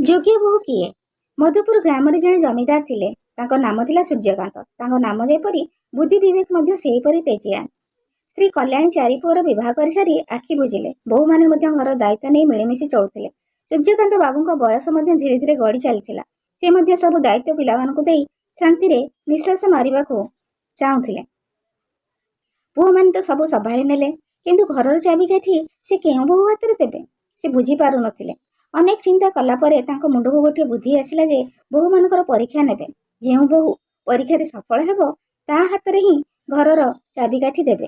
ଯୋଗ୍ୟ ବୋହୂ କିଏ? ମଧୁପୁର ଗ୍ରାମରେ ଜଣେ ଜମିଦାର ଥିଲେ। ତାଙ୍କ ନାମ ଥିଲା ସୂର୍ଯ୍ୟକାନ୍ତ। ତାଙ୍କ ନାମ ଯେପରି, ବୁଦ୍ଧି ବିବେକ ମଧ୍ୟ ସେହିପରି ତେଜିଆ। ସ୍ତ୍ରୀ କଲ୍ୟାଣୀ ଚାରି ପୁଅର ବିବାହ କରିସାରି ଆଖି ବୁଜିଲେ। ବୋହୂମାନେ ମଧ୍ୟ ଘରର ଦାୟିତ୍ୱ ନେଇ ମିଳିମିଶି ଚଳୁଥିଲେ। ସୂର୍ଯ୍ୟକାନ୍ତ ବାବୁଙ୍କ ବୟସ ମଧ୍ୟ ଧୀରେ ଧୀରେ ଗଡ଼ି ଚାଲିଥିଲା। ସେ ମଧ୍ୟ ସବୁ ଦାୟିତ୍ୱ ପିଲାମାନଙ୍କୁ ଦେଇ ଶାନ୍ତିରେ ନିଶ୍ୱାସ ମାରିବାକୁ ଚାହୁଁଥିଲେ। ପୁଅମାନେ ତ ସବୁ ସମ୍ଭାଳି ନେଲେ, କିନ୍ତୁ ଘରର ଚାବିକାଠି ସେ କେଉଁ ବୋହୂ ହାତରେ ଦେବେ, ସେ ବୁଝିପାରୁନଥିଲେ। ଅନେକ ଚିନ୍ତା କଲା ପରେ ତାଙ୍କ ମୁଣ୍ଡକୁ ଗୋଟିଏ ବୁଦ୍ଧି ଆସିଲା ଯେ ବୋହୂମାନଙ୍କର ପରୀକ୍ଷା ନେବେ। ଯେଉଁ ବୋହୂ ପରୀକ୍ଷାରେ ସଫଳ ହେବ, ତା ହାତରେ ହିଁ ଘରର ଚାବିକାଠି ଦେବେ।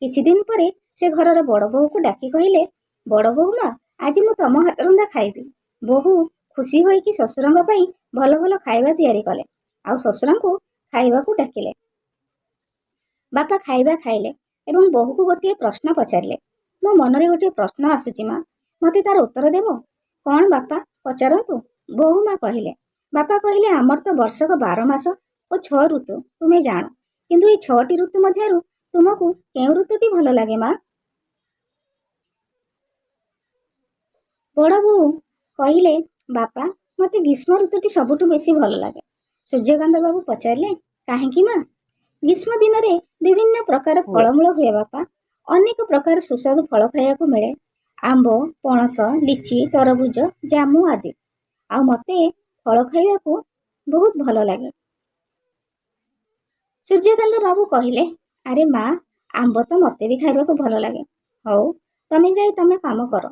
କିଛି ଦିନ ପରେ ସେ ଘରର ବଡ଼ ବୋହୂକୁ ଡାକି କହିଲେ, ବଡ଼ ବୋହୂ ମା, ଆଜି ମୁଁ ତମ ହାତରନ୍ଧା ଖାଇବି। ବୋହୂ ଖୁସି ହୋଇକି ଶ୍ୱଶୁରଙ୍କ ପାଇଁ ଭଲ ଭଲ ଖାଇବା ତିଆରି କଲେ, ଆଉ ଶ୍ୱଶୁରଙ୍କୁ ଖାଇବାକୁ ଡାକିଲେ। ବାପା ଖାଇବା ଖାଇଲେ ଏବଂ ବୋହୂକୁ ଗୋଟିଏ ପ୍ରଶ୍ନ ପଚାରିଲେ, ମୋ ମନରେ ଗୋଟିଏ ପ୍ରଶ୍ନ ଆସୁଛି ମା, ମୋତେ ତାର ଉତ୍ତର ଦେବ? କ'ଣ ବାପା, ପଚାରନ୍ତୁ, ବୋହୂ ମା କହିଲେ। ବାପା କହିଲେ, ଆମର ତ ବର୍ଷକ 12 ମାସ ଓ 6 ଋତୁ ତୁମେ ଜାଣ, କିନ୍ତୁ ଏଇ 6ଟି ଋତୁ ମଧ୍ୟରୁ ତୁମକୁ କେଉଁ ଋତୁଟି ଭଲ ଲାଗେ ମା? ବଡ଼ ବୋହୂ କହିଲେ, ବାପା, ମୋତେ ଗ୍ରୀଷ୍ମ ଋତୁଟି ସବୁଠୁ ବେଶୀ ଭଲ ଲାଗେ। ସୂର୍ଯ୍ୟକାନ୍ତ ବାବୁ ପଚାରିଲେ, କାହିଁକି ମା? ଗ୍ରୀଷ୍ମ ଦିନରେ ବିଭିନ୍ନ ପ୍ରକାର ହୁଏ। ଫଳମୂଳ ହୁଏ ବାପା। ଅନେକ ପ୍ରକାର ସୁସ୍ୱାଦୁ ଫଳ ଖାଇବାକୁ ମିଳେ। ଆମ୍ବ, ପଣସ, ଲିଚି, ତରଭୁଜ, ଜାମୁ ଆଦି। ଆଉ ମୋତେ ଫଳ ଖାଇବାକୁ ବହୁତ ଭଲ ଲାଗେ। ସୂର୍ଯ୍ୟକାନ୍ତ ବାବୁ କହିଲେ, ଆରେ ମା, ଆମ୍ବ ତ ମୋତେ ବି ଖାଇବାକୁ ଭଲ ଲାଗେ। ହଉ, ତମେ ଯାଇ ତମେ କାମ କର।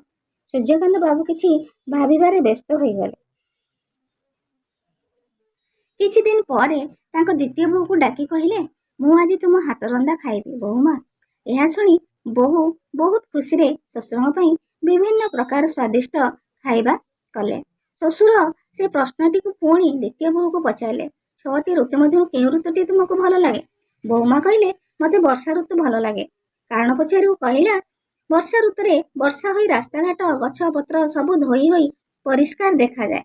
ସୂର୍ଯ୍ୟକାନ୍ତ ବାବୁ କିଛି ଭାବିବାରେ ବ୍ୟସ୍ତ ହୋଇଗଲେ। କିଛି ଦିନ ପରେ ତାଙ୍କ ଦ୍ୱିତୀୟ ବୋହୂକୁ ଡାକି କହିଲେ, ମୁଁ ଆଜି ତୁମ ହାତ ରନ୍ଧା ଖାଇବି ବୋହୂମା। ଏହା ଶୁଣି ବୋହୂ ବହୁତ ଖୁସିରେ ଶ୍ୱଶୁରଙ୍କ ପାଇଁ ବିଭିନ୍ନ ପ୍ରକାର ସ୍ୱାଦିଷ୍ଟ ଖାଇବା କଲେ। ଶ୍ୱଶୁର ସେ ପ୍ରଶ୍ନଟିକୁ ପୁଣି ଦ୍ୱିତୀୟ ବୋହୂକୁ ପଚାରିଲେ, 6ଟି ଋତୁ ମଧ୍ୟରୁ କେଉଁ ଋତୁଟି ତୁମକୁ ଭଲ ଲାଗେ? ବୋହୂମା କହିଲେ, ମୋତେ ବର୍ଷା ଋତୁ ଭଲ ଲାଗେ। କାରଣ ପଚାରୁ କହିଲା, ବର୍ଷା ଋତୁରେ ବର୍ଷା ହୋଇ ରାସ୍ତାଘାଟ, ଗଛ ପତ୍ର ସବୁ ଧୋଇ ହୋଇ ପରିଷ୍କାର ଦେଖାଯାଏ।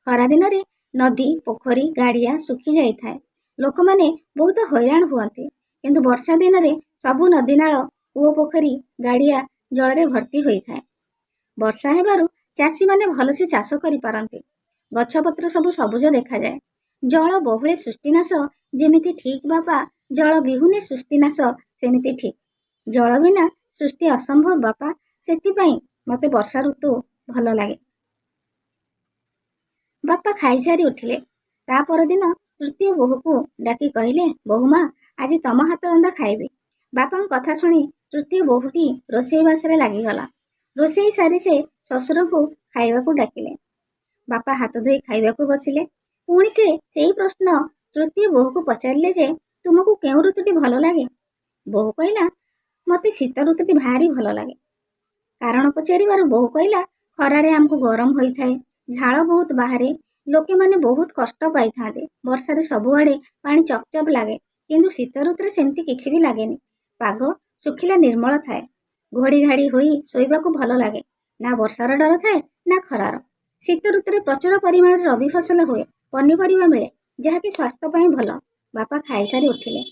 ଖରାଦିନରେ ନଦୀ, ପୋଖରୀ, ଗାଡ଼ିଆ ଶୁଖି ଯାଇଥାଏ। ଲୋକମାନେ ବହୁତ ହଇରାଣ ହୁଅନ୍ତି। କିନ୍ତୁ ବର୍ଷା ଦିନରେ ସବୁ ନଦୀନାଳ, କୂଅ, ପୋଖରୀ, ଗାଡ଼ିଆ ଜଳରେ ଭର୍ତ୍ତି ହୋଇଥାଏ। ବର୍ଷା ହେବାରୁ ଚାଷୀମାନେ ଭଲସେ ଚାଷ କରିପାରନ୍ତି। ଗଛପତ୍ର ସବୁ ସବୁଜ ଦେଖାଯାଏ। ଜଳ ବହୁଳେ ସୃଷ୍ଟିନାଶ ଯେମିତି ଠିକ୍ ବାପା, ଜଳ ବିହୁନେ ସୃଷ୍ଟିନାଶ ସେମିତି ଠିକ୍। ଜଳ ବିନା ସୃଷ୍ଟି ଅସମ୍ଭବ ବାପା, ସେଥିପାଇଁ ମୋତେ ବର୍ଷା ଋତୁ ଭଲ ଲାଗେ। ବାପା ଖାଇସାରି ଉଠିଲେ। ତା ପରଦିନ ତୃତୀୟ ବୋହୂକୁ ଡାକି କହିଲେ, ବୋହୂମା, ଆଜି ତମ ହାତ ରନ୍ଧା ଖାଇବି। ବାପାଙ୍କ କଥା ଶୁଣି ତୃତୀୟ ବୋହୂଟି ରୋଷେଇବାସରେ ଲାଗିଗଲା। ରୋଷେଇ ସାରି ସେ ଶ୍ୱଶୁରଙ୍କୁ ଖାଇବାକୁ ଡାକିଲେ। ବାପା ହାତ ଧୋଇ ଖାଇବାକୁ ବସିଲେ। ପୁଣି ସେ ସେଇ ପ୍ରଶ୍ନ ତୃତୀୟ ବୋହୂକୁ ପଚାରିଲେ ଯେ ତୁମକୁ କେଉଁ ଋତୁଟି ଭଲ ଲାଗେ? ବୋହୂ କହିଲା, ମୋତେ ଶୀତ ଋତୁଟି ଭାରି ଭଲ ଲାଗେ। କାରଣ ପଚାରିବାରୁ ବୋହୂ କହିଲା, ଖରାରେ ଆମକୁ ଗରମ ହୋଇଥାଏ, ଝାଳ ବହୁତ ବାହାରେ, ଲୋକେମାନେ ବହୁତ କଷ୍ଟ ପାଇଥାନ୍ତି। ବର୍ଷାରେ ସବୁଆଡ଼େ ପାଣି ଚପଚପ ଲାଗେ, କିନ୍ତୁ ଶୀତ ଋତୁରେ ସେମିତି କିଛି ବି ଲାଗେନି। ପାଗ ଶୁଖିଲା ନିର୍ମଳ ଥାଏ। ଘୋଡ଼ି ଘାଡ଼ି ହୋଇ ଶୋଇବାକୁ ଭଲ ଲାଗେ। ନା ବର୍ଷାର ଡର ଥାଏ ନା ଖରାର। ଶୀତ ଋତୁରେ ପ୍ରଚୁର ପରିମାଣରେ ରବି ଫସଲ ହୁଏ, ପନିପରିବା ମିଳେ, ଯାହାକି ସ୍ୱାସ୍ଥ୍ୟ ପାଇଁ ଭଲ। ବାପା ଖାଇସାରି ଉଠିଲେ।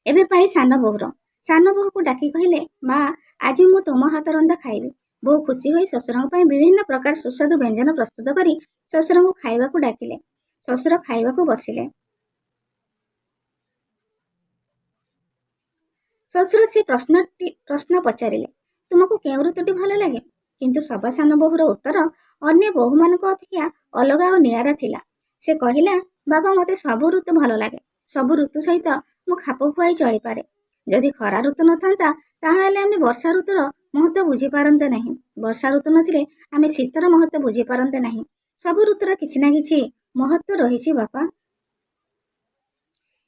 ଏବେ ପାଳି ସାନ ବୋହୂର। ସାନ ବୋହୂକୁ ଡାକି କହିଲେ, ମା, ଆଜି ମୁଁ ତୁମ ହାତ ରନ୍ଧା ଖାଇବି। ବୋହୂ ଖୁସି ହୋଇ ଶ୍ୱଶୁରଙ୍କ ପାଇଁ ବିଭିନ୍ନ ପ୍ରକାର ସୁସ୍ୱାଦୁ ବ୍ୟଞ୍ଜନ ପ୍ରସ୍ତୁତ କରି ଶ୍ୱଶୁରଙ୍କୁ ଖାଇବାକୁ ଡାକିଲେ। ଶ୍ୱଶୁର ଖାଇବାକୁ ବସିଲେ। ଶ୍ୱଶୁର ସେ ପ୍ରଶ୍ନ ପଚାରିଲେ, ତୁମକୁ କେଉଁ ଋତୁଟି ଭଲ ଲାଗେ? କିନ୍ତୁ ସବା ସାନ ବୋହୂର ଉତ୍ତର ଅନ୍ୟ ବୋହୂମାନଙ୍କ ଅପେକ୍ଷା ଅଲଗା ଓ ନିଆରା ଥିଲା। ସେ କହିଲା, ବାବା, ମୋତେ ସବୁ ଋତୁ ଭଲ ଲାଗେ। ସବୁ ଋତୁ ସହିତ ମୁଁ ଖାପ ଖୁଆଇ ଚଳିପାରେ। ଯଦି ଖରା ଋତୁ ନଥାନ୍ତା, ତାହାହେଲେ ଆମେ ବର୍ଷା ଋତୁର ମହତ୍ତ୍ୱ ବୁଝିପାରନ୍ତେ ନାହିଁ। ବର୍ଷା ଋତୁ ନଥିଲେ ଆମେ ଶୀତର ମହତ୍ତ୍ୱ ବୁଝିପାରନ୍ତେ ନାହିଁ। ସବୁ ଋତୁର କିଛି ନା କିଛି ମହତ୍ତ୍ୱ ରହିଛି ବାପା।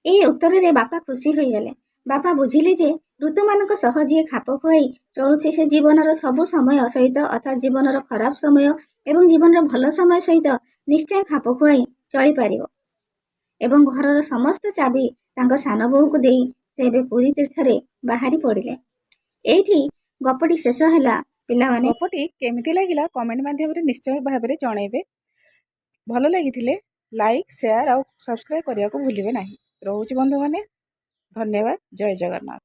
ଏହି ଉତ୍ତରରେ ବାପା ଖୁସି ହୋଇଗଲେ। ବାପା ବୁଝିଲେ ଯେ ଋତୁମାନଙ୍କ ସହ ଯିଏ ଖାପ ଖୁଆଇ ଚଳୁଛି, ସେ ଜୀବନର ସବୁ ସମୟ ସହିତ, ଅର୍ଥାତ୍ ଜୀବନର ଖରାପ ସମୟ ଏବଂ ଜୀବନର ଭଲ ସମୟ ସହିତ ନିଶ୍ଚୟ ଖାପ ଖୁଆଇ ଚଳିପାରିବ। ଏବଂ ଘରର ସମସ୍ତ ଚାବି ତାଙ୍କ ସାନ ବୋହୂକୁ ଦେଇ ସେ ଏବେ ପୁରୀ ତୀର୍ଥରେ ବାହାରି ପଡ଼ିଲେ। ଏଇଠି ଗପଟି ଶେଷ ହେଲା ପିଲାମାନେ। ଗପଟି କେମିତି ଲାଗିଲା କମେଣ୍ଟ ମାଧ୍ୟମରେ ନିଶ୍ଚୟ ଭାବରେ ଜଣାଇବେ। ଭଲ ଲାଗିଥିଲେ ଲାଇକ୍, ସେୟାର ଆଉ ସବସ୍କ୍ରାଇବ୍ କରିବାକୁ ଭୁଲିବେ ନାହିଁ। ରହୁଛି ବନ୍ଧୁମାନେ, ଧନ୍ୟବାଦ। ଜୟ ଜଗନ୍ନାଥ।